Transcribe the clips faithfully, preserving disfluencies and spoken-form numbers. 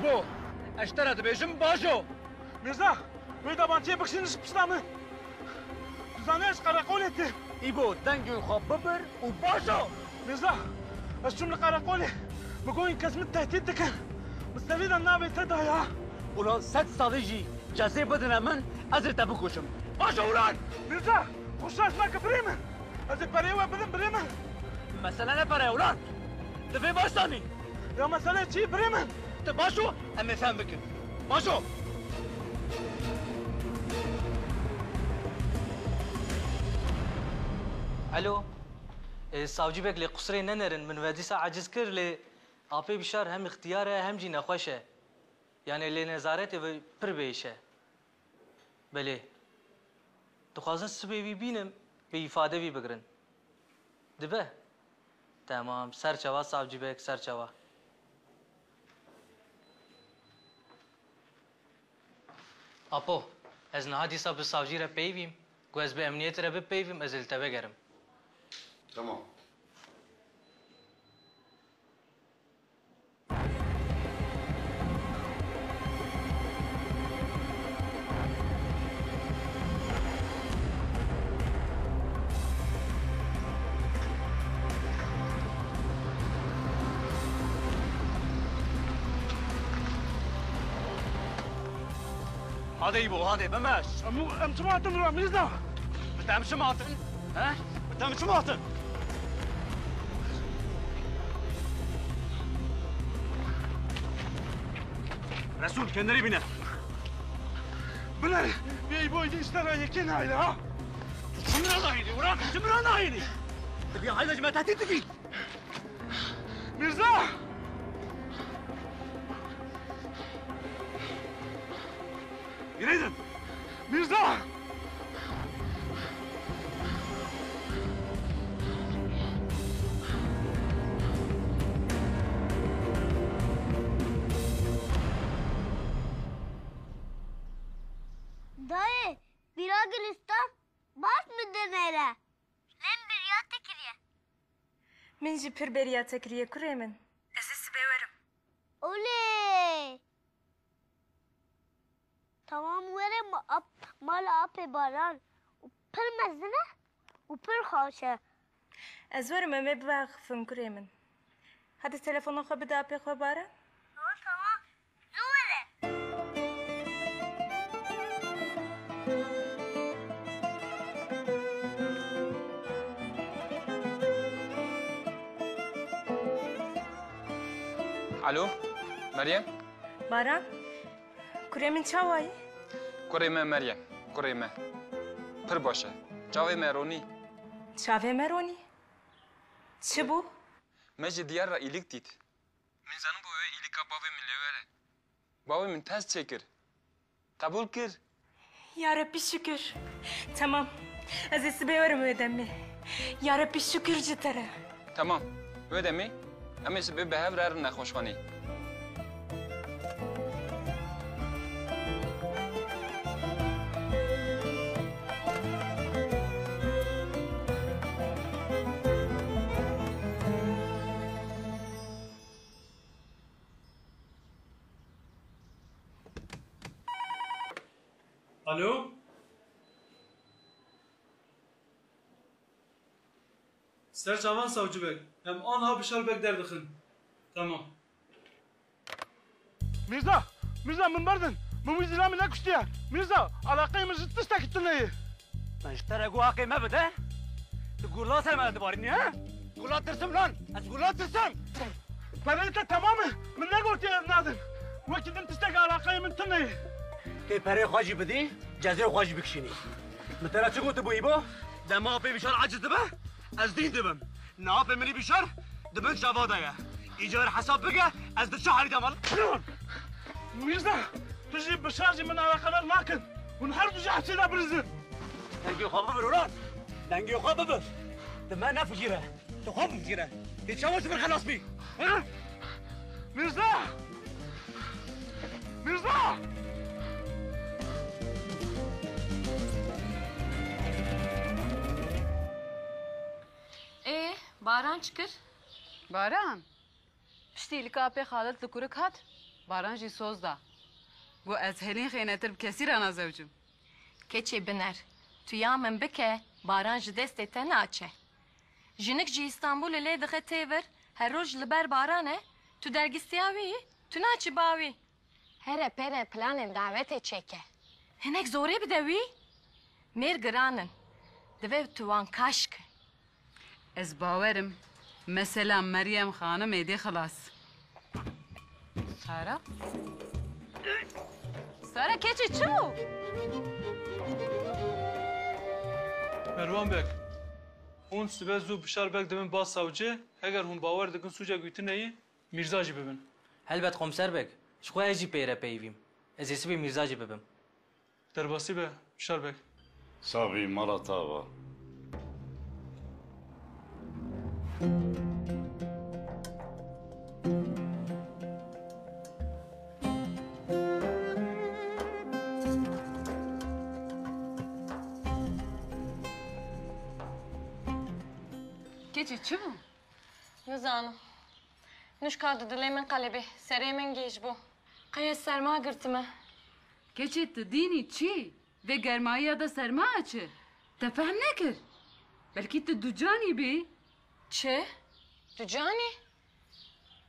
Bo, ez ji te re dibêjim, bajo. Mirza, wê dabanciyê bikişîne ji pişta min. Tu zanî ez ji qereqolê têm. Îbo, dengê xwe bibir û bajo. Mirza, ez çûm li qereqolê. Min got, kes min tehdît dikin. Min serî de navê te daye. Ulan sed salî jî cezê bidine min, ez ê te bikuşim. Bajo ulan! Mirza, xwe şaş nake birê min. Ez ê pereyê we bidim birê min. Mesele ne pere ye ulan. Tu vê baş zanî. Ya mesele çi birê min? Tu baş o, em ê fehm bikin. Baş o. Alo. E, savcî bek lê qusirê nenerin, min we dîsa aciz kir, lê apê Bişar hem îxtiyar e, hem jî nexweş e. Yanê lê nezaretê ve pir bêş e. Belê. Dixwazin sibê wî bînim, bi îfade wî bigirin. Dibe? Temam. Ser çava savcî bek, ser çava. Apo, ez niha dîsa bi savcî re peyvîm. Ku ez bi emniyetê re bipeyvim, ez ê li te vegerim. Tamam. Hadi Îbo, hadi, bimeş. Em, em çima hatin vira, Mîrza? Bi te em çima hatin? He? Bi te em çima hatin? Resûl, kendiri bîne. Bine, bê Îbo, îdî îşte re yekê nayîne, ha? Tu çi min re nayînî, ulan? Tu çi min re nayînî? Tu bî hayda ji me tehdît dikî? Mîrza! Girêdin! Mîrza! Dayê, vîra Gulistan baş mi dinêre? Lê min bêriya te kiriye. Min jî pir bêriya te kiriye kurê min. Ez ê sibê werim. Olê! Tamam were ma ap, mala apê Baran. Û pir mezin e û pir xweş e. Ez werim em ê biaxifin kurê min. Hadi telefona xwe bide apê xwe Baran. Tamam, tamam. Zû were. Alo, Meryem? Baran, kurê min çawa yî? Kurê me Meryem, kurê me. Pir baş e. Çavê me ronî. Çavê me ronî? Çi bû? Me ji diyar re îlîk dît. Min zanin ku ew ê îlîka bavê min lê were. Bavê min test çêkir. Qebûl kir. Ya Rebbî şikir. Temam. Ez ê sibê werim wê demê. Ya Rebbî şikir ji te re. Temam. Wê demê em ê sibê bi hev re herin nexweşxanê. Alo? Ser çavan savcı bek. Em anha Bişar bek derdixin. Tamam. Mîrza! Mîrza, min berdin! Min wî zîlamî nekuştiye! Mîrza, alaqeyê min ji tiştekî tune ye! Min ji te re got haqê me bide? Tu gula ser me dibarînî, he? Gula tirsim lan! Ez gula tirsim! Pereyê te temam e! Min negotiye ez nadim! Wekî din tiştekî alaqeyê min tune ye! Tê pereyê xwe jî bidî, cezê xwe jî bikişînî. Min te re çi gotibû Îbo? Dema apê Bîşar aciz dibe, ez dîn dibim. Niha apê min î Bîşar di bin çava de ye. Îcar hesab bike, ez di çi halî de mal. Mîrza, tu jî Bîşar jî min alaqedar nakin. Hûn her du jî hepsê de birizin. Dengê xwe bibir ulan. Dengê xwe bibir. Di me nefikire. Tu xwe bifkire. Tê çawa ji min xelas bî? Ha? Mîrza! Mîrza! Ê, Baran çi kir? Baran? Piştî îlka apê Xalid li kurik hat, Baran jî soz da. Got, ez hêlîn xênetir bi kesî re nazewicim. Keçê biner, tu ya min bike, Baran ji destê te naçe. Jinik ji Îstanbulê lê dixe têvir, her roj li ber Baran e, tu dergistiya wî yî, tu naçî ba wî. Here pere planên dawetê çêke. Hinek zorê bide wî. Mêr giran in. Divê tu wan kaş ki. Ez bawerim, mesela Meryem Xanim êdî xilas. Sara? Sara keçî çi bû? Merwan Beg, hûn sibe zû Bişar Beg dibin ba sawcê, heger hûn bawer dikin sûcek wî tune yî, Mîrza jî bibin. Helbet Komser Beg, ji xwe ez jî pê re peyivîm. Ez ê sibê Mîrza jî bibim. Derbasî be, Bişar Beg. Sax bî, mala te ava. Keçî çi bû? Nizanim. Nuşka di dilê min qelibî, serê min gîj bû. Qey ez serma girtime. Keçê tu dînî çi? Vê germayiya de serma çi? Te fehm nekir? Belkî tu ducanî bî? Çi? Ducanî?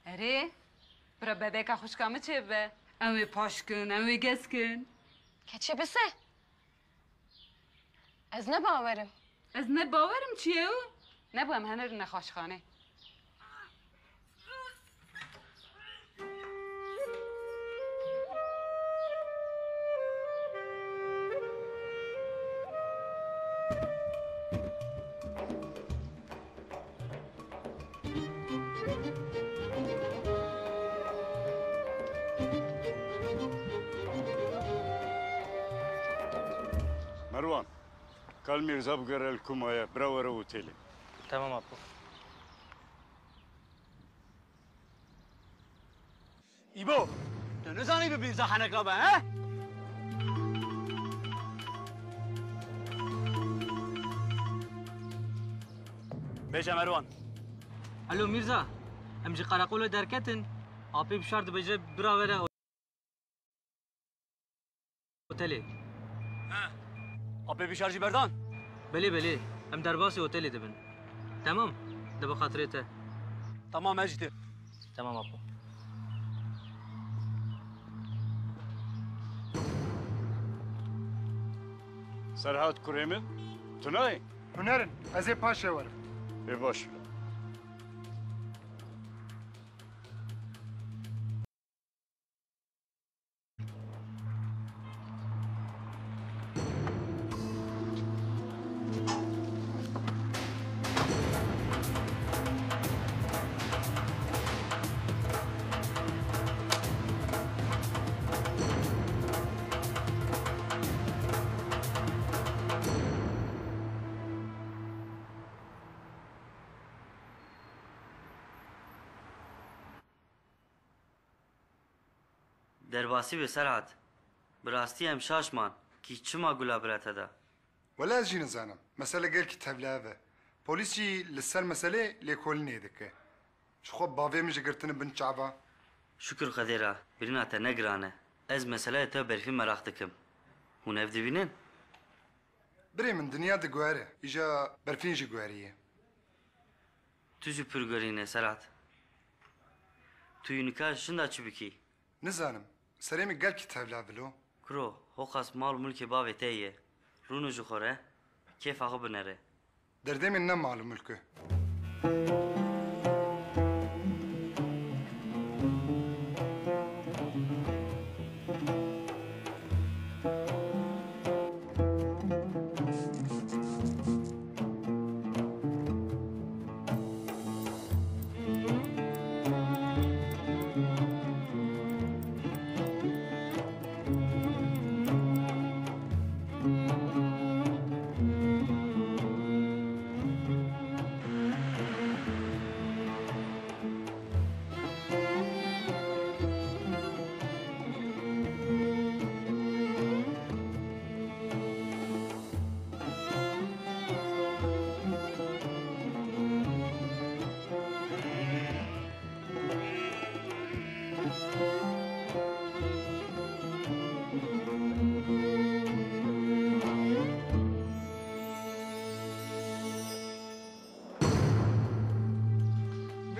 Erê, bira bebeka xwişka min çêbibe. Em wê paş kin, em wê gez kin. Keçê bise. Ez ne bawerim. Ez ne bawerim çi ye û? Nebû em henerin nexweşxanê. Merwan, kal Mîrza bigere li ku maye, bira were otelê. Tamam apo. Îbo, tu nizanî bi Mîrza heneka be, he? Bêje Merwan. Alo Mîrza, em ji qereqolê derketin. Apê Bişar dibêje bira were otelê. He. Apê Bişar jî berdan? Belê, belê. Em derbasî otelê dibin. Temam. De bi xatirê te. Tamam, ez jî te. Tamam apo. Serhat kurê min, tu nayê? Hunerin, ez ê paşê werim. Ê baş be. Derbasî be Serhat. Bi rastî em şaş man kî çima gula bira te da. Wele ez jî nizanim. Mesele gelkî tevlihev e. Polîs jî li ser meselê lêkolînê dike. Ji xwe bavê min jî girtine bin çava. Şukir Xwedê re, birîna te ne giran e. Ez meseleyê te Berfîn meraq dikim. Hûn ev dibînin? Birê min dinya diguhere, îja Berfîn jî guheriye. Tu jî pir gurîn e Serhat. Tu yû nika ji şinda çi bikî? Nizanim, serê min gelkî tevla vilo. Kuro, hoqas mal û milkê bavê te ye. Rûne ji xwe re, kêfa xwe binere. Derdê min ne mal û milk e.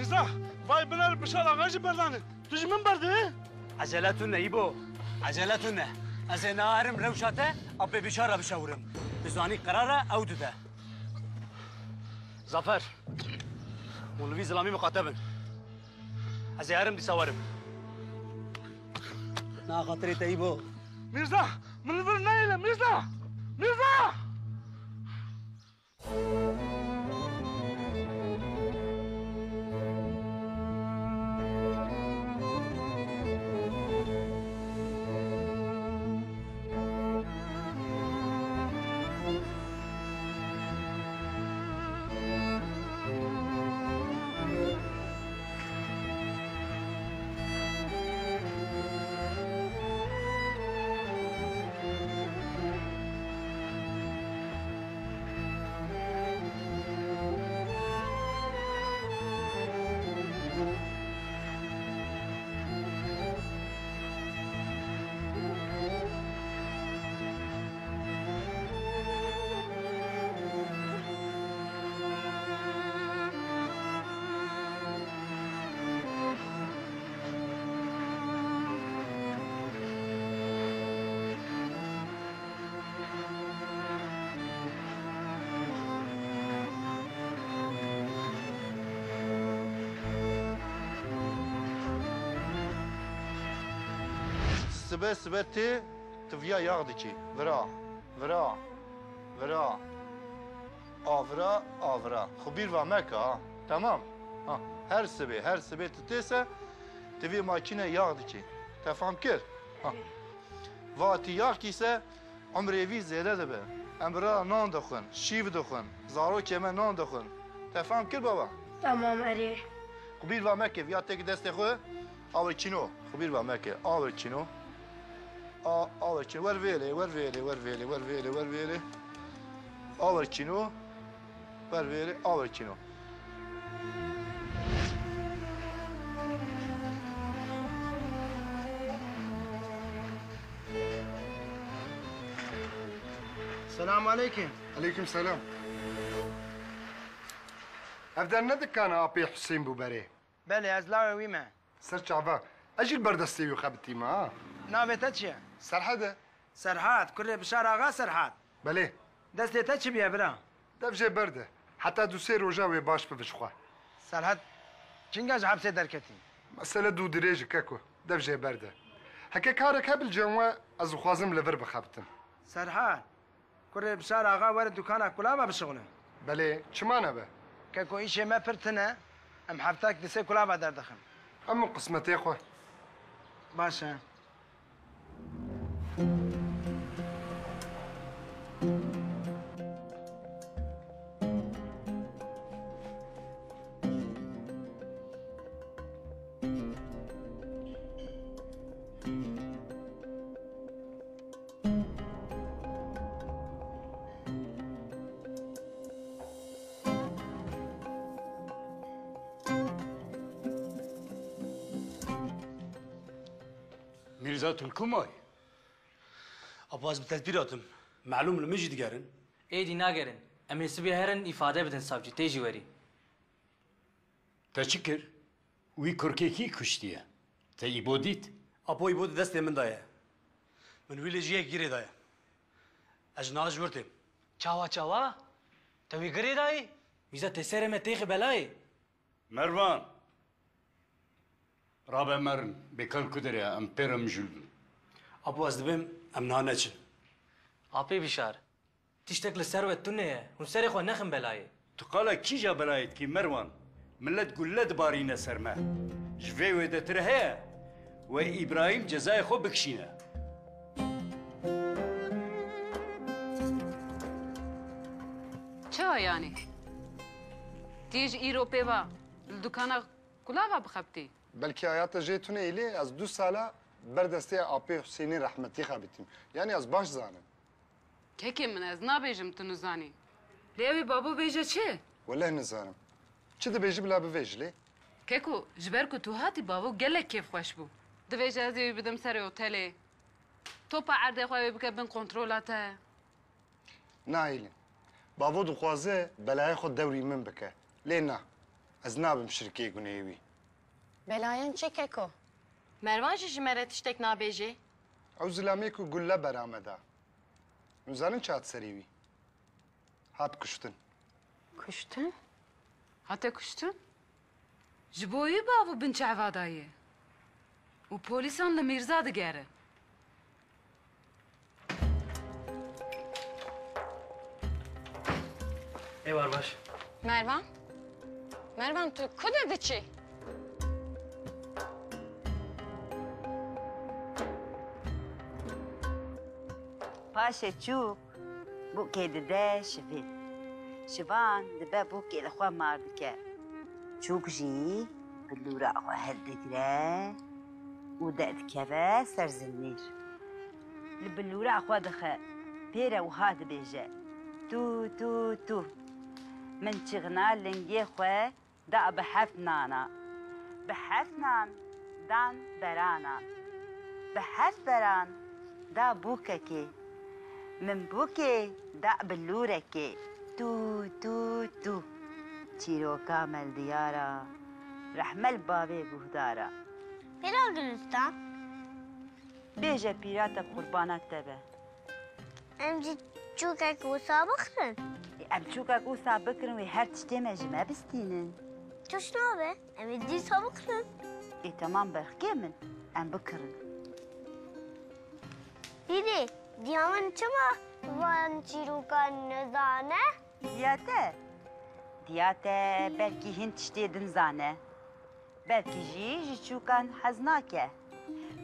Mirza, vay binêr Bişar Axa jî berdanê. Tu ji min berdê? Ecele tune Îbo. Ecele tune. Ez ê neherim rewşa te, apê Bişar re bişewirim. Tu zanî qerar e, ew dide. Zafer, hûn li vî zilamî miqate bin. Ez ê herim dîsa werim. Na xatirê te Îbo. Mîrza, min li vir nehêle, Mîrza! Mîrza! Sibe sibe tê, tu viya yax dikî. Vira, vira, vira. Avira, avira. Xwe bîr va meke ha. Temam. Ha. Her sibê, her sibê tu tê se, tu vê makîne yax dikî. Te fam kir? Ha. Va tu yax kî se, umrê vî zêde dibe. Em bi re nan dixwin, şîv dixwin. Zarokê me nan dixwin. Te fam kir baba? Tamam erê. Xwe bîr va meke, viya têkî destê xwe. Awir çîno. Xwe bîr va meke. Awir çîno. A, awir çîno. Wer vêlê, wer vêlê, wer vêlê, wer vêlê, wer vêlê. Awir çîno. Wer vêrê, awir çîno. Selamun aleyküm. Aleyküm selam. Ev der ne dikana apê Husên bû berê? Belê, ez lawê wî me. Ser çava. Ez jî li ber destê wî xebitîme, ha. Navê te çi ye? Serhed e. Serhad, kurê Bişar Axa Serhad. Belê. Destê te çi bûye, bira? Dev jê berde. Heta du sê roja wê baş bibe ji xwe. Serhad, çinga ji hepsê derketî? Mesele dû dirêj e keko. Dev jê berde. Heke karek hebe li cem we, ez dixwazim li vir bixebitim. Serhad, kurê Bişar Axa were dukana kulava bişixulin. Belê, çima nebe? Keko, îşê me pir tune, em heftek du sê kulava derdixin. Em û qismetê xwe. Baş e. Mîrza, tu li ku mayî? Apo, ez bi tedbîr hatim. Melûm li min jî digerin. Êdî nagerin. Em ê sibê herin îfade bidin savcî, tê jî werî. Te çi kir? Wî kurkê kî kuştiye? Te Îbo dît? Apo, Îbo di destê min de ye. Min wî li jiyek girê daye. Ez ji niha ji wir têm. Çawa, çawa? Te wî girê dayî? Mîza, tê serê me têxî belayê. Mervan! Rabe merin, bêkal ku derê ye, em pê re mijûl bin. Apo, ez dibêm em niha neçin. Apê Bîşar, tiştek li ser we tune ye. Hûn serê xwe nexin belayê. Tu qala kîja belayê dikî Merwan? Milet gulle dibarîne ser me. Ji vê wêdetir heye we Îbrahîm cezayê xwe bikişîne. Çawa yanî? Tu yê ji îro pê ve li dukana kulava bixebitî? Belkî aya te jê tune îlê, ez du sala ber destê apê Husênî rehmetî xebitîm. Yanî ez baş zanim. Kekê min, ez nabêjim tu nizanî. Lê ew ê bavo bêje çi? Weleh nizanim. Çi dibêjî bila bivêj lê. Keko, ji ber ku tu hatî bavo gelek kêfxweş bû. Divêje ez ê wî bidim serê otelê. Topa erdê xwe wê bike bin kontrola te. Na Hêlîn. Bavo dixwaze belayê xwe dewrî min bike. Lê na. Ez nabim şirkê guneyê wî. Belayan çi keko? Mervan jî ji me re tiştek nabêje. Ew zilamê ku gulle bera me da. Hûn zanin çi hat serî wî? Hat kuştin. Kuştin? Hate kuştin? Ji bo wî bi av û bin çava daye. Û polîsan li Mîrza digere. Êwar baş. Mervan? Mervan, tu ku de diçî? Paşê çûk bûkê dide şivîn. Şivan dibe bûkê li xwe mar dike. Çûk jî bilûra xwe hildigire û derdikeve ser zinîr. Li bilûra xwe dixe pê re wiha dibêje, tû, tû, tû. Min çixna lingê xwe da bi heft nana. Bi heft nan dan beranan. Bi heft beran da bûkekê. Min bûkê da bilûrekê. Tû, tû, tû. Çîroka me li diyar a. Rehme li bavê guhdar a. Pîra Gulistan. Bêje pîra te bi qurbana te be. Em jî çûkek wisa bikirin? Ê, em çûkek wisa bikirin, wê her tiştê me ji me bistînin. Tişt nabe, em ê dîsa bikirin. Ê, temam be, xikê min, em bikirin. Dîdê, diya min çima van çîrokan nizane? Diya te? Diya te belkî hin tiştê din zane. Belkî jî ji çûkan hez nake.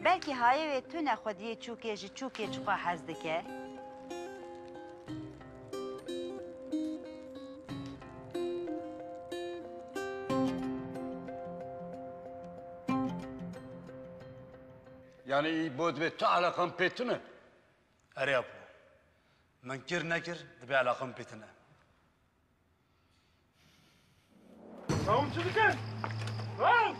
Belkî hayê wê tune xwediyê çûkê ji çûkê çiqas hez dike. Yanî î bo divê tu eleqan pê tune? Erê apo. Min kir nekir, divê eleqan pê tune. Lan çi dikin? Lan!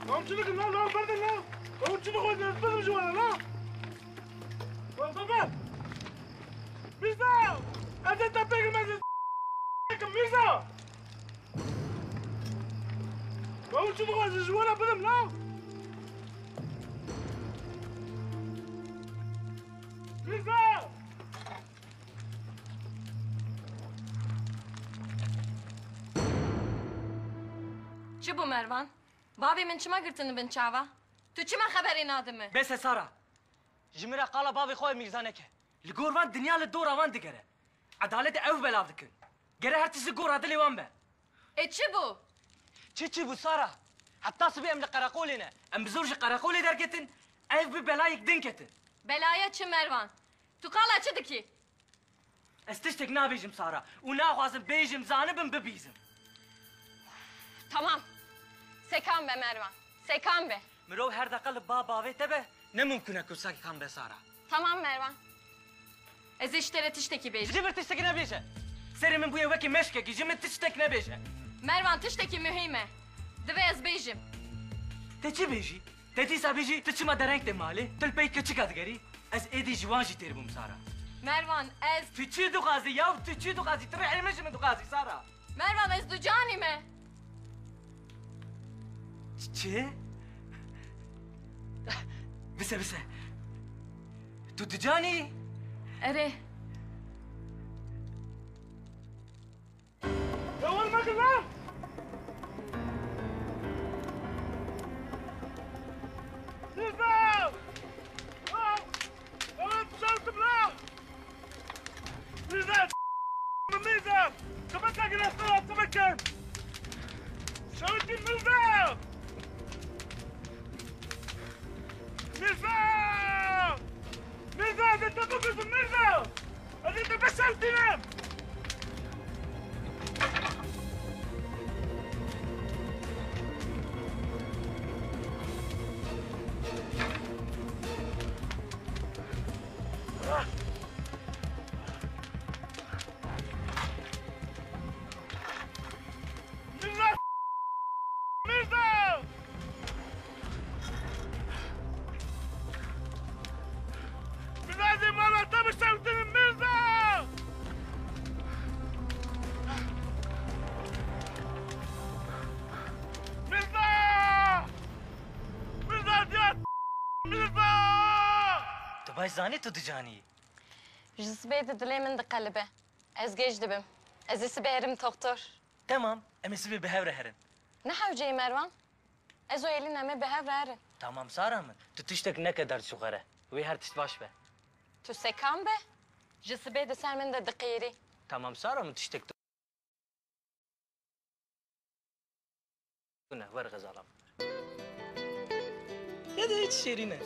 Lan çi dikin lan? Lan berdin lan! Lan çi dixwazin ez bidim ji wana lan? Lan baba! Mîrza! Ez ê te pêkim, ez ê s-, Mîrza! Lan çi dixwazin ji wana bidim lan? Mîrza! Çi bû Mervan? Bavê min çima girtin bin çava? Tu çima xeberê nadî min? Bes e Sara. Ji min re qala bavê xwe Mîrza neke. Li gor van dinya li dora van digere. Edalet ew belav dikin. Gere her tişt li gora dilê wan be. Ê çi bû? Çi çi bû Sara? Heta sibê em li qereqolê ne. Em bi zor ji qereqolê derketin, ev bi belayek din ketin. Belaya çi Mervan? Tu qala çi dikî? Ez tiştek nabêjim Sara û naxwazim bêjim, zanibim, bibîzim. Tamam. Sekan be Mervan. Sekan be. Mirov her deqa li ba bavê te be, ne mimkun e ku sekan be Sara. Tamam Mervan. Ez ê ji te re tiştekî bêjim. Ji min tiştekî nebêje. Serê min bûye wekî meşkekî, ji min tiştek nebêje. Mervan, tiştekî muhîm e. Divê ez bêjim. Te çi bêjî? Te dîsa bêjî, tu çima dereng tê malê? Tu li pey keçika digerî? Ez êdî ji wan jî têr bûm Sara. Mervan, ez... Tu çi dixwazî yaw? Tu çi dixwazî? Tu rihê min ji min dixwazî Sara? Mervan, ez ducanî me. Ç-, çi? Bise, bise. Tu dicanî? Erê. Ya wer mekin lan! Nizam! Ya! Ya wer bijartim lan! Mirza! Mirza! Tabaka girasana, tabakan! Şawitî Mirza! Mirza! Mirza, ez ê te bikujim, Mirza! Ez ê te bişewitînim! Mirza! Mirza! Mirza, ez ê mala te bişewitinim, Mirza! Baş zanî tu dicanî. Ji sibê di dilê min diqelibe. Ez geş dibim. Ez ê sibê herim toxtor. Temam, em ê sibê bi hev re herin. Ne hewce ye Merwan? Ez û Elîna em ê bi hev re herin. Tamam Sara min, tu tiştek neke derd ji xwe re. Wê her tişt baş be. Tu sekan be. Ji sibê di ser min de diqîrî. Tamam Sara min, tiştek tune, wer xezala min. Ya de hiç şêrîn e.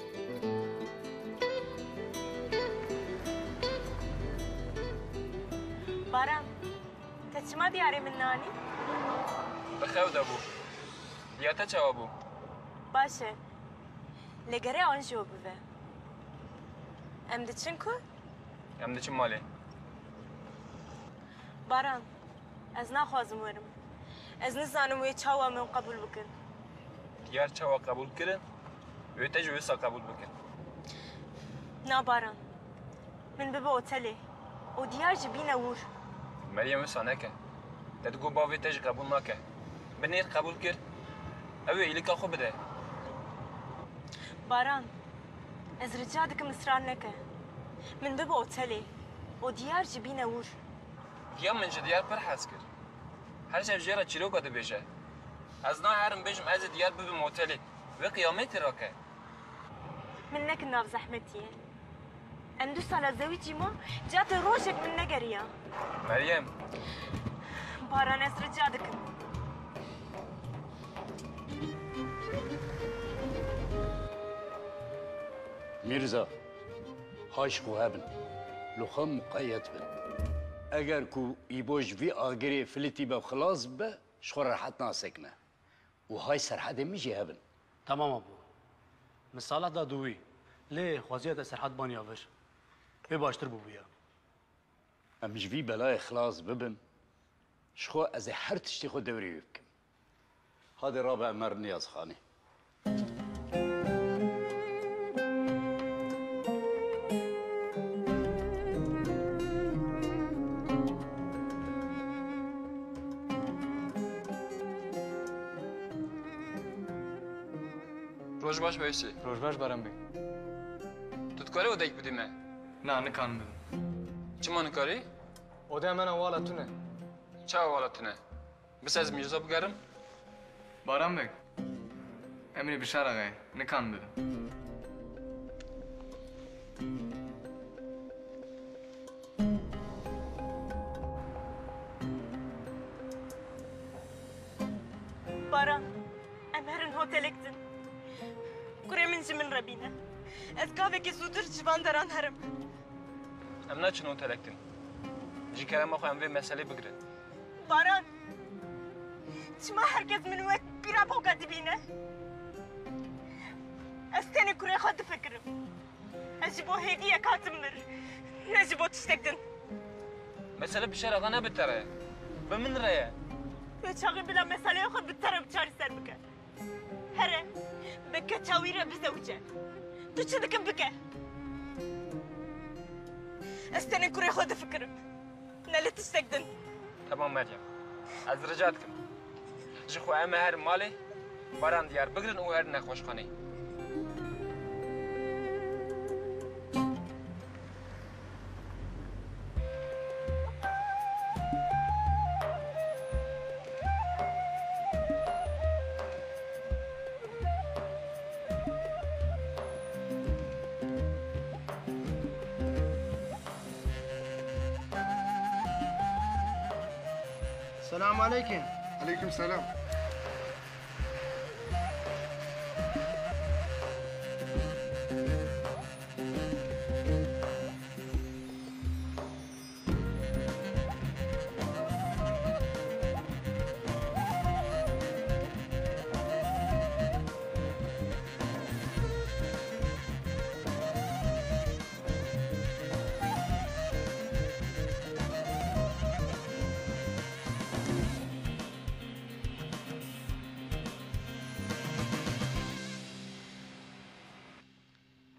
Baran, te çima diyarê min nanî? Bi xew de bû. Diya te çawa bû? Baş e. Lê gere an jî bibe. Em diçin ku? Em diçin malê. Baran, ez naxwazim werim. Ez nizanim wê çawa min qebûl bikin. Diyar çawa qebûl kirin, wê te jî wisa qebûl bikin. Na Baran, min bibe otelê û Diyar jî bîne wir. Meryem, wisa neke. Te digot bavê te jî qebûl nake. Binêr qebûl kir, ew ê îlika xwe bide. Baran, ez rica dikim israr neke. Min bibe otelê û Diyar jî bîne wir. Ya min ji Diyar pir hez kir. Her şev jê re çîroka dibêje. Ez naherim bêjim ez ê Diyar bibim otelê. Wê qiyametê rake. Min nekin nav zehmetî ye. Em du sala zewicî ma, ca te rojek min negeriya. Meryem. Baran, ez rica dikim. Mîrza, hay ji xwe hebin. Li xwe muqeyet bin. Eger ku Îbo ji vî agirê filîtî be û xilas bibe, ji xwe rehet nasekine. Û hay Serhedê min jî hebin. Temam abo. Min Salih da dû wî. Lê xwaziya te Serhed baniya vir. Pê baştir bûbûya. Em ji vî belayê xilas bibin, ji xwe ez ê her tiştê xwe dewrê wî bikim. Hadê rabe em herin niyazxanê. Roj baş Weysî. Roj baş Baran Bey. Tu dikarî odeyek bidî me? Na, nikan bidim. Çima nikarî? Odeya me na wala tune. Çawa wala tune? Bes ez Mîrza bigerim. Baran Bey, emrê Bişar Axa ye, nikan bidim. Baran, em herin hotelek din. Kurê min ji min re bîne. Ez gavekê zûtir ji van deran herim. Em naçin hotelek din. Ji kerema xwe em vê meselê bigirin. Baran, çima her kes min wek pîra boka dibîne? Ez tenê kurê xwe difikirim. Ez ji bo hêviyek hatim vir, ne ji bo tiştek din. Mesele Bişar Axa ne bi te re ye, bi min re ye. Wê çaxê bila meseleyê xwe bi te re çareser bike. Here, bi keça wî re bizewice. Tu çi dikin bike. Ez tenê kurê xwe difikirim. Ne li tiştek din. Temam Meryem. Ez rica dikim. Ji xwe em ê herin malê, Baran Diyar bigirin û herin nexweşxanê. Selamun aleyküm. Aleyküm selam.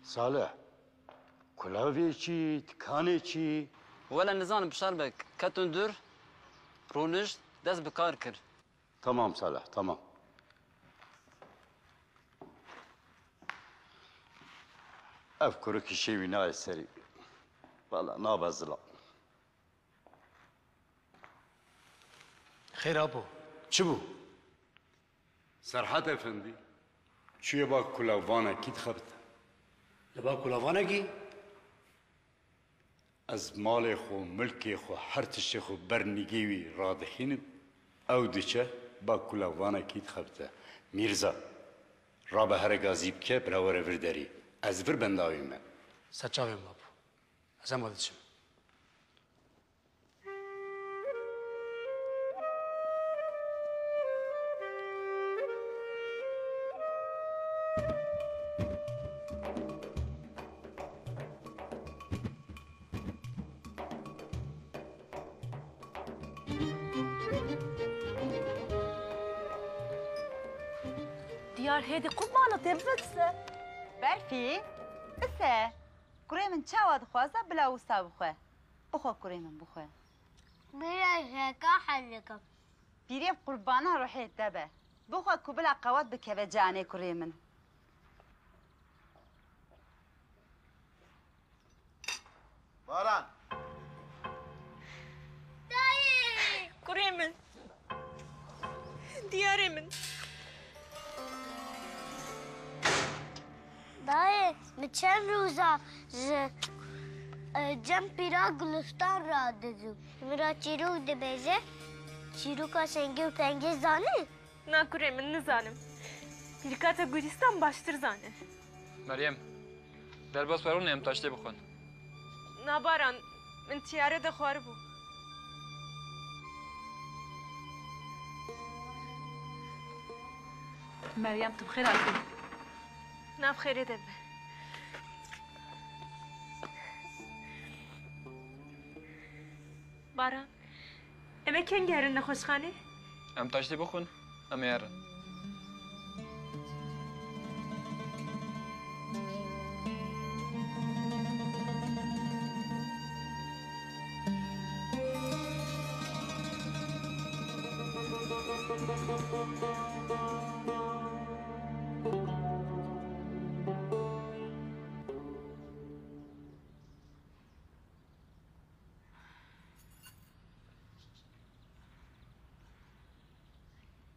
Salih, kulavê çi, tikanê çi? Wele nizanim Bişar Beg, ketin dûr, rûnişt, dest bi kar kir. Tamam Salih, tamam. Ev kurikî şêwî nayê serî. Wela nabe zilam. Xêr apo, çi bû? Serhat Efendî çûye ba kulavanekî dixebite. Li ba kulavanekî? Ez malê xwe, milkê xwe, her tiştê xwe ber nîgê wî radixînim. Ew diçe ba kulavanekî dixebite. Mîrza, rabe here gazî bike, bila were vir derî. Ez vir benda wî me. Ser çavê min apo. Ez hema diçim. Diyar hêdî qurbana te bifitse. Berfî, bise. Kurê min çawa dixwaze bila wisa bixwe. Bixwe kurê min, bixwe. Bira heka helikim. Pîrê qurbana ruhê te be. Bixwe ku bila qewet bikeve canê kurê min. Baran. Dayê! Kurê min. Diyarê min. Dayê, min çend roza ji, e, cem pîra Gulistan radizû. Min ra çîrok dibêje, çîroka sengê û pengê zanî? Na kurê min, nizanim. Pîrika te Gulistan baştir zane. Meryem, derbas werûne em taştê bixwin. Na Baran, min tiyare de xwaribû. Meryem, tu bi xêr hatî. Na bi xêrê de be. Baran, em ê kengî herin nexweşxanê? Em taştê bixwin, em ê herin.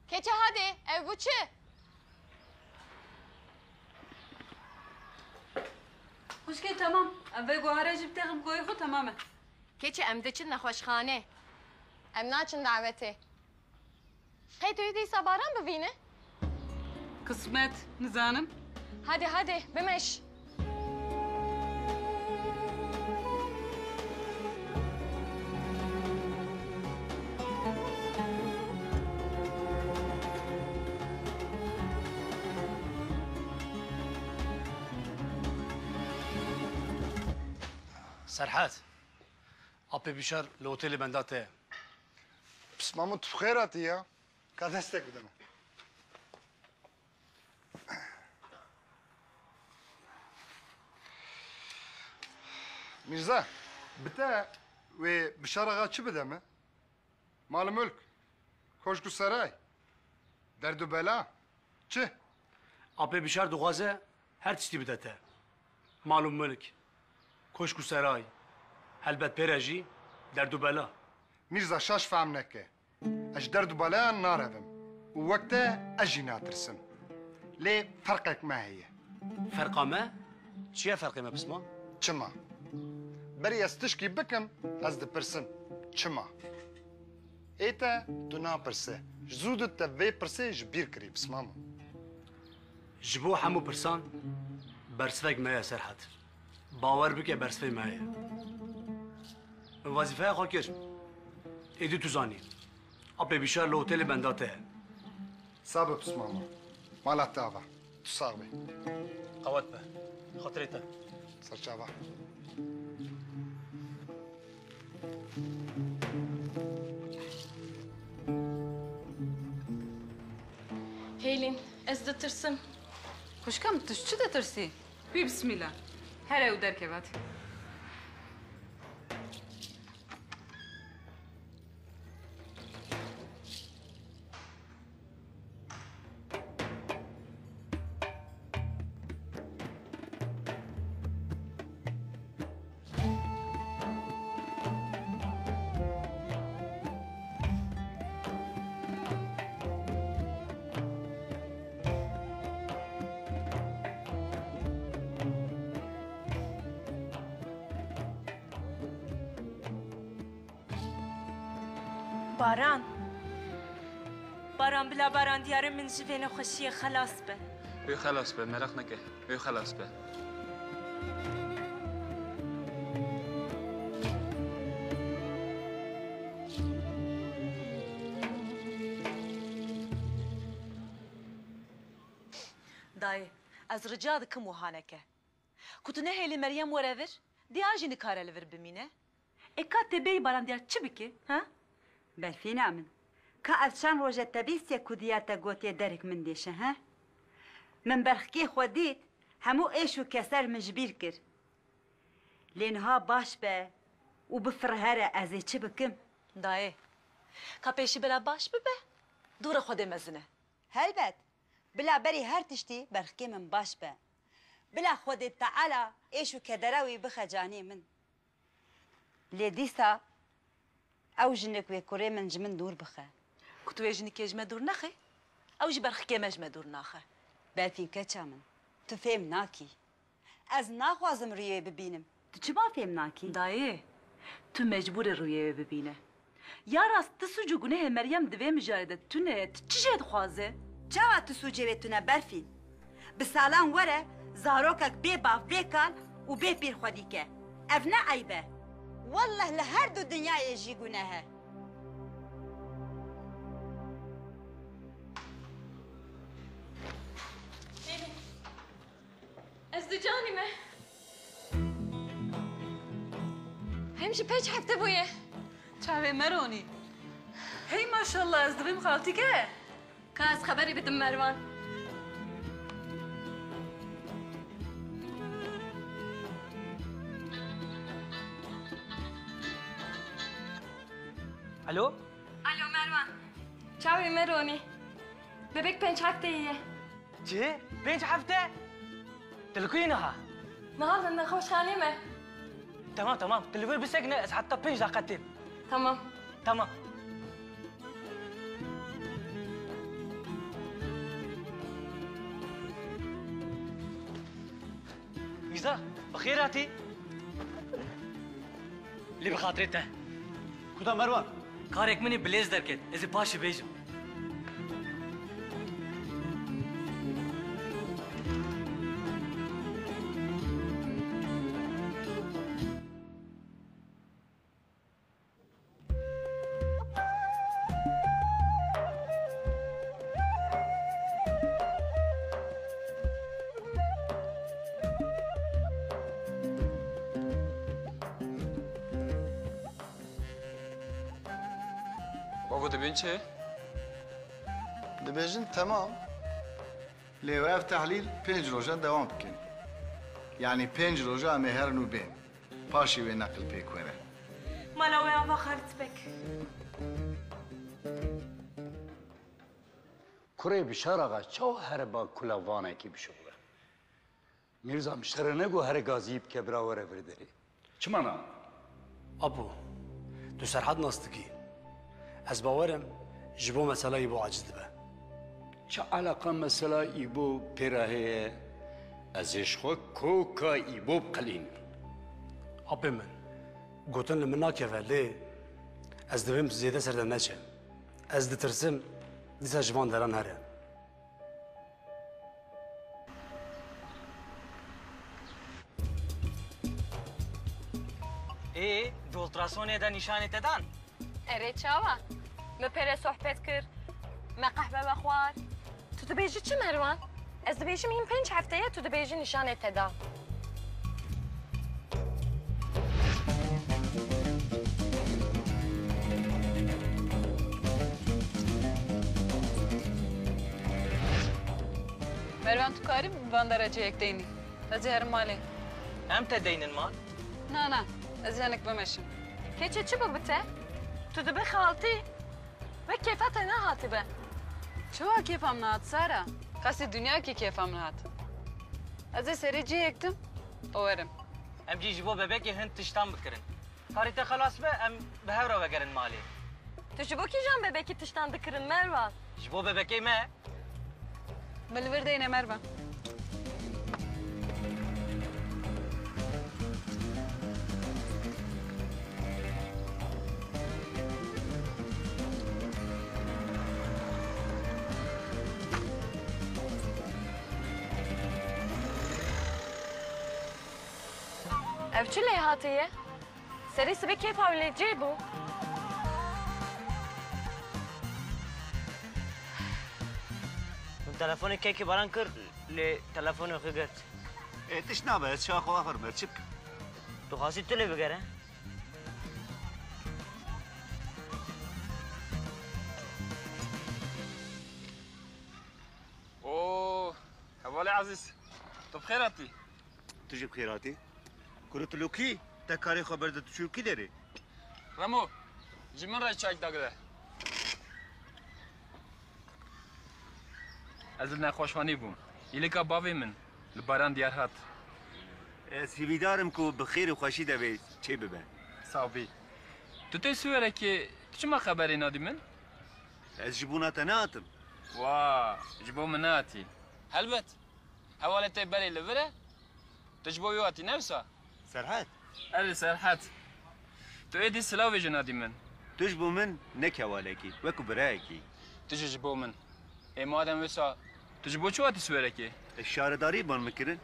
Keçe hadi, ev bû çi? Xwişkê, temam. Em vê guhare jî bitexim koyê xwe, temam e. Keçe, em diçin nexweşxane. Em naçin dawetê. Qey tu yê dîsa Baran bivîne? Qismet, nizanim. Hadi, hadi, bimeş. Serhat, apê Bîşar li otelê benda te ye. Pismamo, tu bi xêr hatî ya. Ka destek bide min. Mîrza, bi te wê Bişar Axa çi bide min? Mal û mulk, koşk û seray, derd û bela, çi? Apê Bişar dixwaze her tiştî bide te. Mal û mulk, koşk û seray, helbet pê re jî derd û bela. Mîrza, şaş fehm neke. Ez ji derd û belayan narevim û wek te ez jî natirsim. Lê ferqek me heye. Ferqa me? Çi ye ferqê me, Pisman? Çima? Berî ez tişkî bikim, ez dipirsim, çima? Ê te tu napirse. Ji zû de te vê pirsê ji bîr kirî, Pismamo. Ji bo hemû pirsan bersivek me ye, Serhat. Bawer bike, bersivê me heye. Min wezîfeya xwe kir. Êdî tu zanî. Apê Bîşar li otelê benda te ye. Sax be Pismamo. Mala te ava. Tu sax be. Qewet be. Xatirê te. Serçava. Hêlîn, ez ditirsim. Xwişka min, tu ji çi ditirsî? Wî bismîla. Here û derkeve hadi. Baran. Baran, bila Baran diyare min ji vê nexweşiyê xelas be. Wê xelas be, meraq neke. Wê xelas be. Dayê, ez rica dikim wiha neke. Ku tu nehêlî Meryem were vir, diyar jî nikare li vir bimîne. Ê ka tê bêyî Baran diyar çi bike, ha? Berfîna min, ka ev çend roj e te bîstiye ku diyar te gotiye derik min dêşe, he? Min berxikê xwe dît, hemû êş û keser min ji bîr kir. Lê niha baş be û bifire here, ez ê çi bikim? Dayê, ka pêşî bila baş bibe, dûrê Xwedê mezin e. Helbet, bila berî her tiştî berxikê min baş be. Bila Xwedê Teala êş û kedera wî bixe canê min. Lê dîsa ew jinik wê kurê min ji min dûr bixe. Ku tu wê jinikê ji me dûr nexî, ew jî berxikê me ji me dûr naxe. Berfîn keça min, tu fêm nakî. Ez naxwazim rûyê wê bibînim. Tu çima fêm nakî? Dayê, tu mecbûr î rûyê wê bibîne. Ya rast tu sûc û gunehê Meryem di vê mijarê de tune ye, tu çi jê dixwaze? Çawa tu sûcê wê tune Berfîn? Bi salan were zarokek bê bav, bê kal û bê pîr xwedî ke. Ev ne eyb e? Wellah li her du dinyayê jî guneh e. Ez di canî me. Hem jî pênc hefte bûye. Çavê me ronî. Hey maşallah, ez divêm xaltîke. Ka ez xeberî bidim Merwan. Alo? Alo Merwan. Çavê me ronî. Bebek pênc hefteyî ye. Çi? Pênc hefte? Tu li ku yî niha? Niha li nexweşxanê me. Temam, temam. Tu li vir bisekine, ez heta pênc deqa têm. Tamam. Tamam. Mîza, bi xêr hatî. Lê bi xatirê te. Kuda Merwan? Karek min ê bi lez derket. Ez ê paşê bêjim. Babo, dibên çi? Dibêjin temam. Lê ev tehlîl pênc roja dewam bikin. Yanî pênc roja em ê herin û bên. Paşê wê neqil pêk were. Mala we ava Xalid Beg. Kurê Bişar Axa çawa here ba kula vanekî bişuxile? Mîrza, min ji te re negot here gaziyî bike bira were vir derê. Çima na? Apo, tu Serhat nas dikî. Ez bawer im ji bo mesela Îbo aciz dibe. Çi eleqa mesela Îbo pê re heye? Ez ê ji xwe koka Îbo biqelînim. Apê min, gotin li min nakeve lê ez divêm tu zêde ser de neçe. Ez ditirsim dîsa ji van deran here. Ê, di ultrasonê de nîşanê te dan? Erê çawa? Me pê re sohbet kir, me qehwe vexwar. Tu dibêjî çi Merwan? Ez dibêjim hîn pênc hefte ye tu dibêjî nîşanê te da. Mervan, tu karî van dara cihek deynî? Ez ê herim malê. Em te deynin mal? Na, na. Ez hinek bimeşim. Keçê çi bû bi te? Tu dibe xaltî. Wek kêfa te nehatibe. Çawa kêfa min hat, Sara? Qasî dinya kî kêfa min hat. Ez ê serê cihek tim û werim. Em jî ji bo bebekê hin tiştan bikirin. Karê te xelas be, em bi hev re vegerin malê. Tu ji bo kîjan bebekî tiştan dikirin, Mervan? Ji bo bebekê me. Min li vir deyne, Mervan. Ev çi lêhatî ye? Serê sibê kêfa wî li cê bû. Min telefonê kekê Baran kir, lê telefonê xwe girt. Ê, tişt nabe, ez çawa xwe axir me, çi bikim? Tu xwastî tu lê bigere? Oo, hevalê ezîz, tu bi xêr hatî? Tu jî bi xêr hatî. Kuro tu lo kî? Te karê xwe berde tu çû kî derê? Remo, ji min re çayek dagire. Ez li nexweşxanê bûm. Îlika bavê min li Baran diyar hat. Ez hîvîdar im ku bi xêr û xweşî de vê çê bibe. Sax bî. Tu tê Siwerekê, tu çima xeberê nadî min? Ez ji bona te nehatim. Wa, ji bo min nehatî. Helbet. Hevalê te berê li vir e. Tu ji bo wî hatî, ne wisa? Serhet. Erê Serhet. Tu êdî silavê jî nadî min. Tu ji bo min ne kewalekî, wekî birayekî. Tu jî ji bo min. Ê madem wisa, tu ji bo çi hatî Siwerekê? E, şaredarî ban min kirin.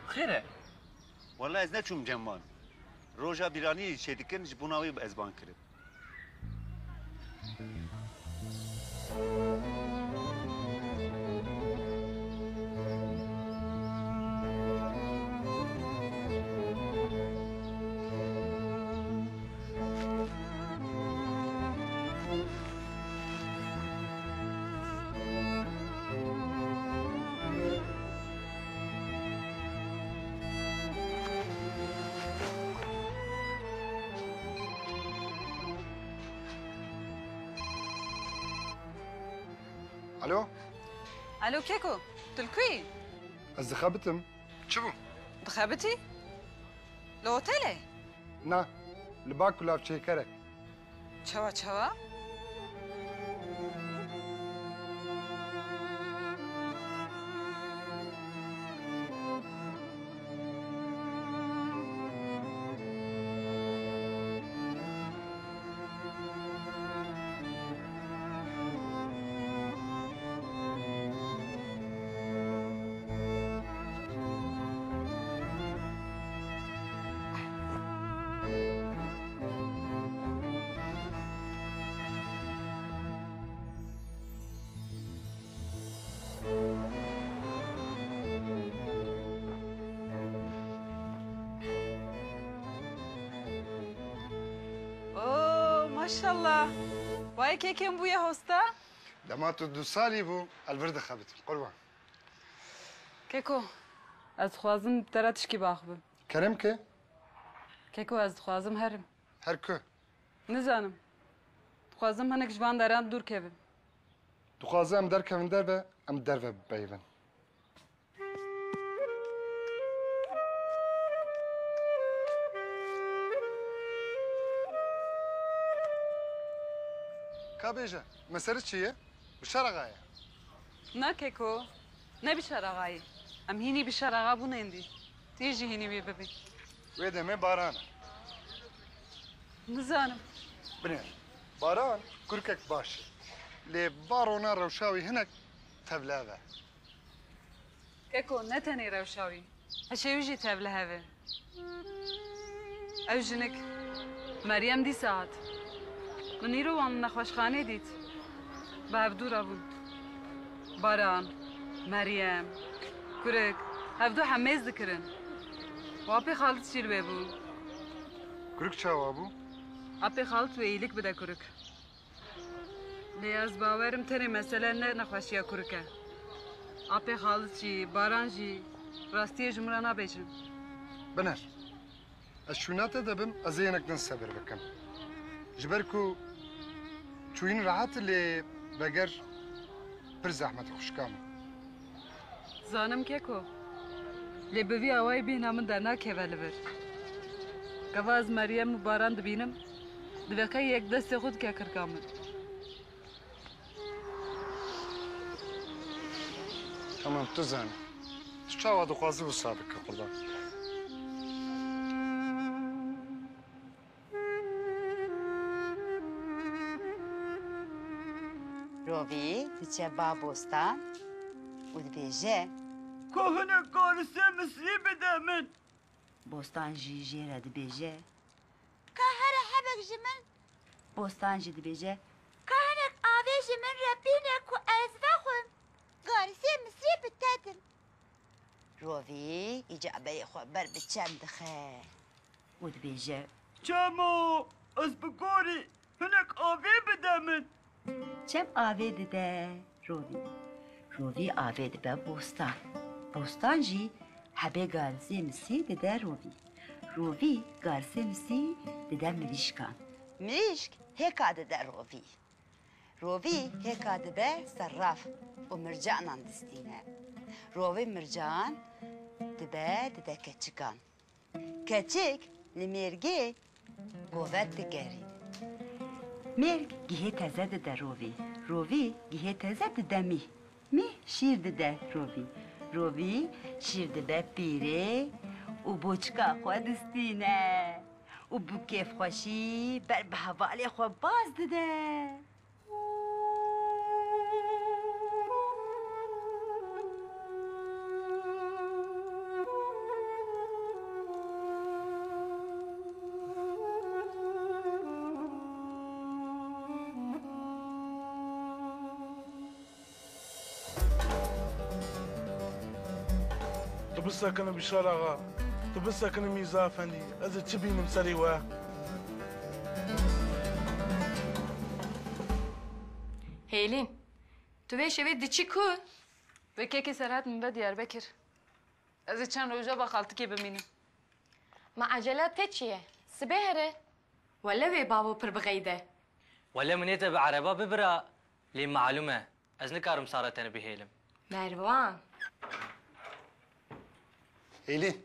Xêr e? Wela ez neçûm cem wan. Roja bîranî çêdikin, ji bona wî ez ban kirim. Alo? Alo Keko, tu li ku yî? Ez dixebitim. Çi bû? Dixebitî? Li otelê? Na, li ba kulavçêkerek. Çawa, çawa? Oo, maşallah. Vay, kekê min bûye hosta. Dema tu du salî bû, ez li vir dixebitim, qurban. Keko, ez dixwazim bi te re tişkî biaxivim. Kerem ke? Keko, ez dixwazim herim. Her ku? Nizanim. Dixwazim hinek ji van deran dûr kevim. Dixwaze em derkevin derve, em derve bipeyivin. Ka bêje, mesele çi ye? Bişar Axa ye. Na keko, ne Bişar Axa ye. Em hînî Bişar Axa bûn êndî. Tê jî hînî wê bibî. Wê demê Baran e. Nizanim. Binêr. Baran kurkek baş e. Lê barona rewşa wî hinek tevlihev e. Keko, ne tenê rewşa wî. Hişê wî jî tevlihev e. Ew jinik, Meryem dîsa hat. Min îro wan li nexweşxanê dît. Bi hevdû re bûn. Baran, Meryem, kurik, hevdû hemêz dikirin. Û apê Xalit jî li wê bû. Kurik çawa bû? Apê Xalit wê îlik bide kurik. Lê ez bawer im tenê mesele ne nexweşiya kurik e. Apê Xalit jî, Baran jî rastiyê ji min re nabêjin. Biner. Ez şûna te de bim, ez ê hinek din sebir bikim. Ji ber ku çûyîn rehet e, lê veger pir zehmet e xwişka min. Zanim keko. Lê bi vî awayî bêhna min dernakeve li vir. Gava ez Meryem û Baran dibînim, divê qey yek destê xwe dike kirka min. Tamam, tu zanî. Tu çawa dixwazî wisa bike, qurban. Rovî diçe ba bostan û dibêje: Ku hinek karise mislî bide min. Bostan jî jê re dibêje, Ka here hebek ji min. Bostan jî dibêje, Ka hinek avê ji min re bîne ku ez vexwim. Garsê Misrê bi te din. Rovî îca berê xwe ber bi çem dixe û dibêje, Çemo, ez bi gorî, hinek avê bide min. Çem avê dide Rovî. Rovî avê dibe bostan. Bostan jî hebê garsê Misrê dide Rovî. Rovî garsê Misrê dide mirîşkan. Mirîşk hêka dide Rovî. Rovî hêka dibe serraf û mircanan distîne. Rovî mircan dibe dide keçikan. Keçik li mêrgê govet digerîn. Mêrg gihê teze dide Rovî. Rovî gihê teze dide mîh. Mîh şîr dide Rovî. Rovî şîr dibe pîrê û boçika xwe distîne. Û bi kêfxweşî ber bi hevalê xwe baz dide. Tu bisekine Bîşar axa, tu bisekine Mîrza Efendî, ez ê çi bînim serê we? Hêlîn, tu vê şevê diçî ku? Vê kekê Serhat min ve Diyarbekir. Ez ê çend roja ba xaltikê bimînim. Ma ecela te çi ye? Sibê here. Wele wê bavo pir bixeyde. Wele min ê te bi ereba bibira, lê malûm e, ez nikarim Sara tenê bihêlim. Mervan. Hêlîn,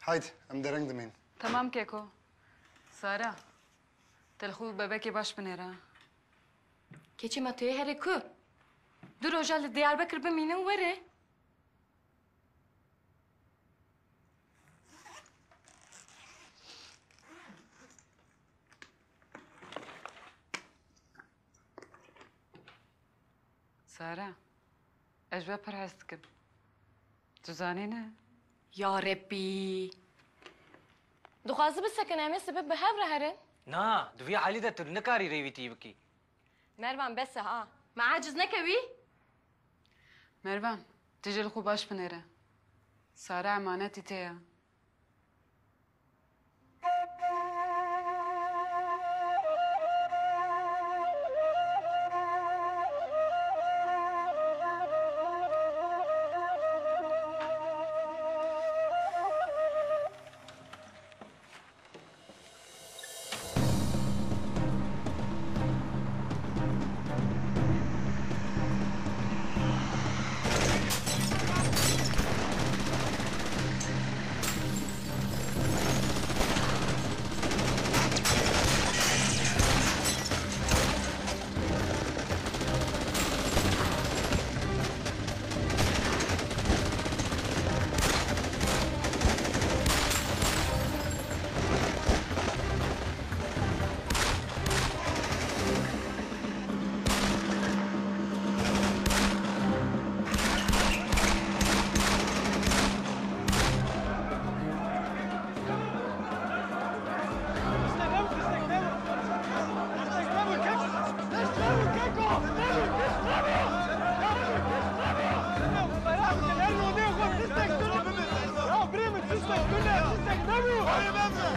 haydi, em dereng dimên. Temam keko. Sara, te li xwe bebekê baş binêre. Keçê me tu yê herê ku? Du roja li Diyarbekir bimîne û were. Sara, ez ji we pir hez dikim. Tu zanî ne? Ya Rebbî! Dixwazi bisekine em ê sibê bi hev re herin? Na, di vî halî de tu nikarî rêwîtî bikî. Mervan, bes e ha. Me aciz neke wî? Mervan, tu jî li xwe baş binêre. Sara emanetî te ye.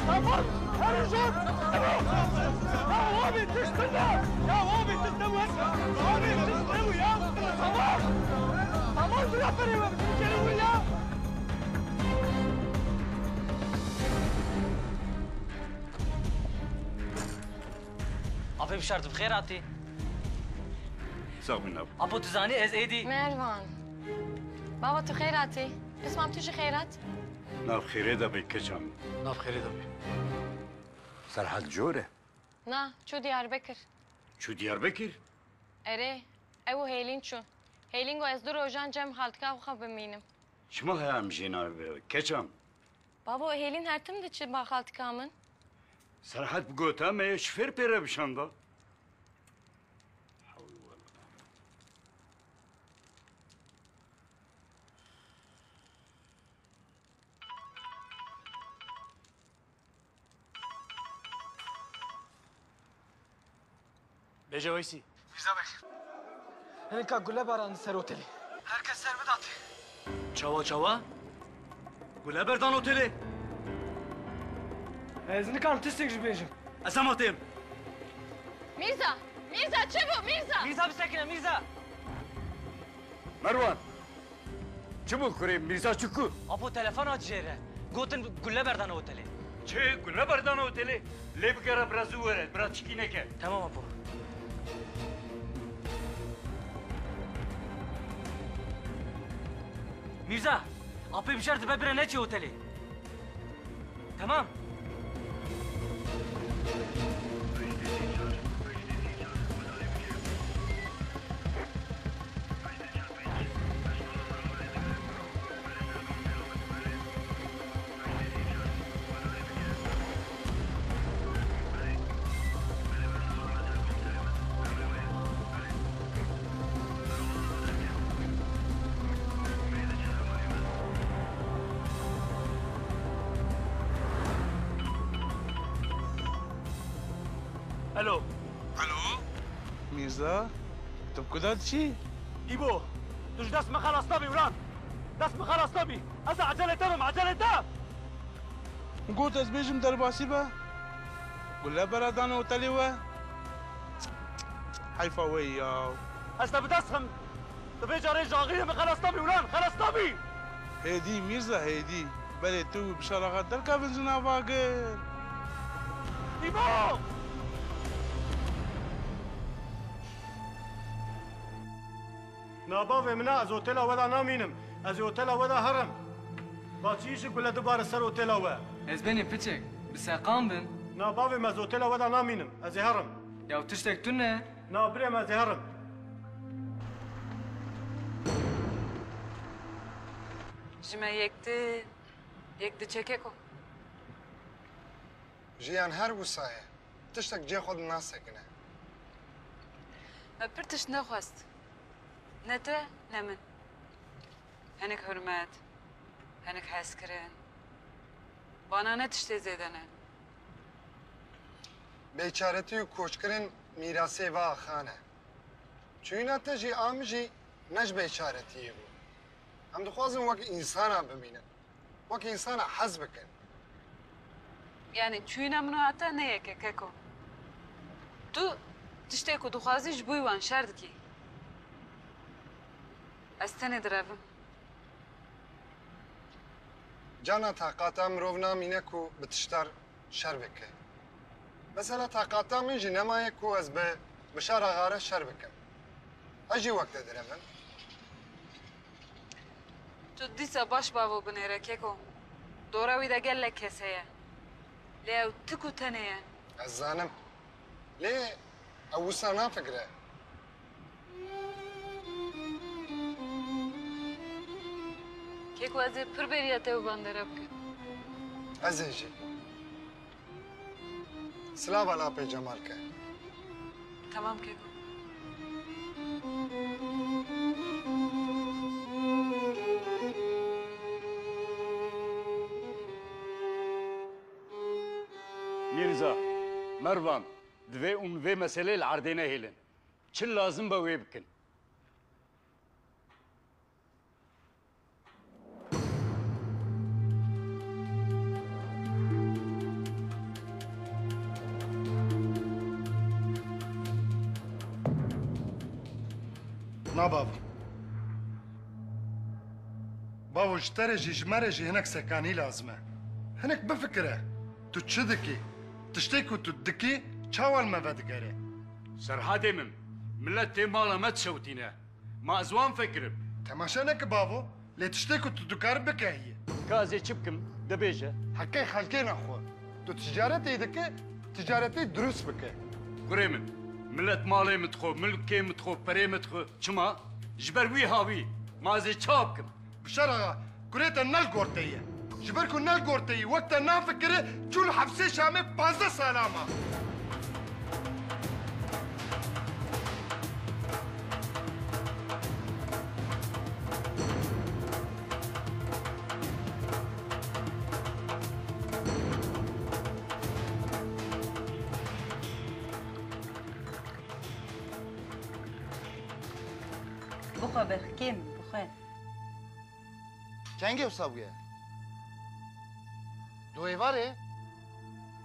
Tamam! Her ujor! Ya abi, tişt ne? Ya abi, tişt ne bu? Abi, tişt ne bu ya? Tamam! Tamam, bırak beni, beni geri vur ya! Apo, bi şer tu bi xêr hatî. Sax bin, Apo. Apo, tu zanî ez êdî. Mervan. Baba, tu xêr hatî. Pismam, tu jî xêr hat. Nav xêrê de be, keça min. Nav xêrê de be. Serhat cor e? Na, çû Diyarbekir. Çû Diyarbekir? Erê, ew û Hêlîn çûn. Hêlîn got ez du rojan cem xaltika xwe bimînim. Çima heye em jê nabê, keça min? Bavo, Hêlîn her tim diçe ba xaltika min. Serhat bi gota me ye, şifêr pê re bişanda. Hewle wele. Bêje Weysî. Mîrza Bey. Hinek gule berdan ser otelê. Her kes ser bidatê. Çawa, çawa? Gule berdan otelê? Ez nikarim tiştek jî bêjim. Ez hema têm. Mîrza! Mîrza, çi bû, Mîrza? Mîrza, bisekine, Mîrza! Merwan! Çi bû kurê Mîrza çi ku? Apo, telefon hat jê re. Gotin gule berdane otelê. Çi? Gule berdane otelê? Lê bigere bira zû were, bira çikî neke. Tamam apo. Mîrza, apê bijar dibe bire neçê otelê. Tamam. Alo. Alo? Mîrza, tu bi ku de diçî? Îbo, tu ji dest min xelas nabî, Miran. Dest min xelas nabî. Ez ecelê te bim, ecelê te. Got ez bêjim derbasî be. Gule bere dane otelê we. Heyfa we ya. Ez te bi dest xim. Tu vê carê ji axirê min xelas nabî, Miran, xelas nabî. Hêdî, Mîrza, hêdî. Belê tu û Bişar Axa derkevin ji nava gel. Îbo! Na bavê min e, ez otela we de namînim. Ez ê otela we de herim. Ba çi îşik bile dibare ser otela we? Ez benî piçek, bi seqan bim. Na bavê min, ez otela we de namînim. Ez ê herim. Ya tiştek tune? Na birê min, ez ê herim. Ji me yek di, yek diçe keko. Jiyan her wisa ye. Tiştek cihê xwe di nasekine. Me pir tişt nexwest. Ne te, ne min. Hinek hurmet, hinek hezkirin. Bana ne tiştê zêde ne. Bêçaretî û koçkirin mîrasê va axan e. Çûyîna te jî a min jî ne ji bêçaretiyê bû. Em dixwazin wek însana bimînin. Wek însana hez bikin. Yanî çûyîna min û a te ne yek e, keko. Tu tiştê ku dixwazî ji bo wan şer dikî. Ez tenê direvim. Cana taqata mirov namîne ku bi tiştar şer bike. Mesela taqata min jî nemaye ku ez bi Bişar Axa re şer bikim. Ez jî wek te direvim. Tu dîsa baş bavo binêre keko. Dora wî de gelek kes heye. Lê ew tik û tenê ye. Ez zanim. Lê ew wisa nafikire. Keko, ez ê pir bêriya te û bandera bikim. Ez ê jî. Silava lapê Cemal ke. Tamam keko. Mîrza, Mervan, divê hûn vê meselê li erdê nehêlin. Çi lazim be wê bikin. Na bavo. Bavo, ji te re jî, ji me re jî hinek sekanî lazim e. Hinek bifikire. Tu çi dikî? Tiştê ku tu dikî, çawa li me vedigere? Serhadê min, milet tê mala me dişewitîne. Ma ez wan fikirim. Temaşe neke bavo, lê tiştê ku tu dikarî bike heye. Ka ez ê çi bikim, de bêje. Heqê xelkê nexwe. Tu ticaretê dike, ticaretê dirust bike. Kurê min, milet malê min dixwe, milkê min dixwe, perê min dixwe. Çima? Ji ber wî hawî. Ma ez ê çawa bikim? Bişar Axa, kurê te ne li gor te ye. Ji ber ku ne li gor te ye, wek te nafikire, çû li hepsê Şamê panzdeh sala ma. Bixwe berxikê min, bixwe. Kengê wisa bûye? Di êvarê?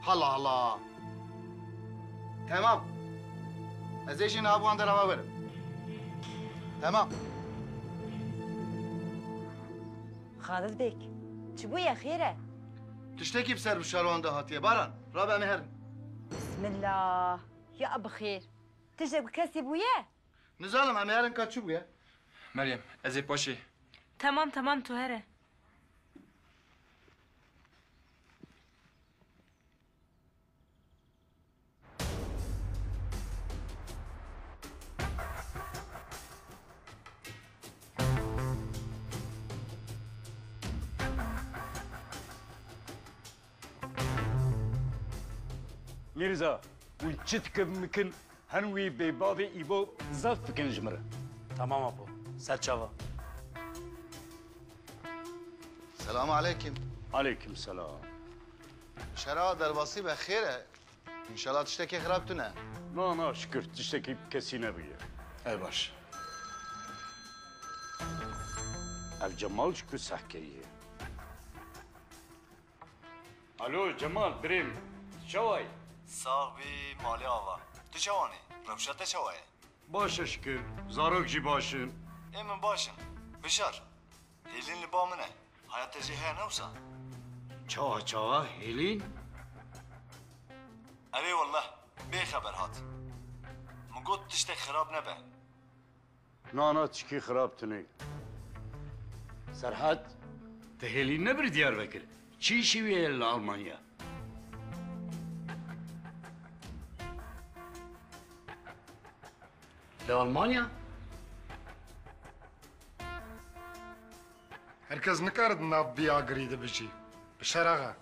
Hala hala. Temam. Ez ê jî niha bi wan derava werim. Temam. Xalid Beg, çi bûye xêr e? Tiştekî bi ser bi şarwan de hatiye. Baran, rabe em ê herin. Bismillah. Ya bi xêr. Tiştek bi kesî bûye? Nizanim, em ê herin ka çi bûye? Meryem, ez ê paşê. Temam, temam, tu here. Mîrza, hûn çi dikin bikin, hin wî bê bavê Îbo zaf bikin ji min re. Tamam Apo, ser çava. Selamu aleykum. Aleykum selam. Şera derbasî be, xêr e? Înşallah tiştekî xirab tune. Na, na, şikir, tiştekî kesî nebûye. Ev baş. Ev Cemal ji ku sehkeriye. Alo, Cemal, birêm, tu çawa yî? Sax bî, malê ava. Tu çawan î? Rewşa te çawa ye? Baş e şikir, zarok jî baş in. Ê min baş in. Bişar, Hêlîn li ba min e. Haya te jê heye ne wisa? Çawa, çawa? Hêlîn? Erê wallah, bê xeber hat. Min got tiştek xirab nebe. Na, na, tişkî xirab tune. Serhat, te Hêlîn nebirî Diyarbekir? Çi îşî wî ye li Almanya? Li Almanya? Her kes nikare di nav vî agirî de bijî. Bişar axa,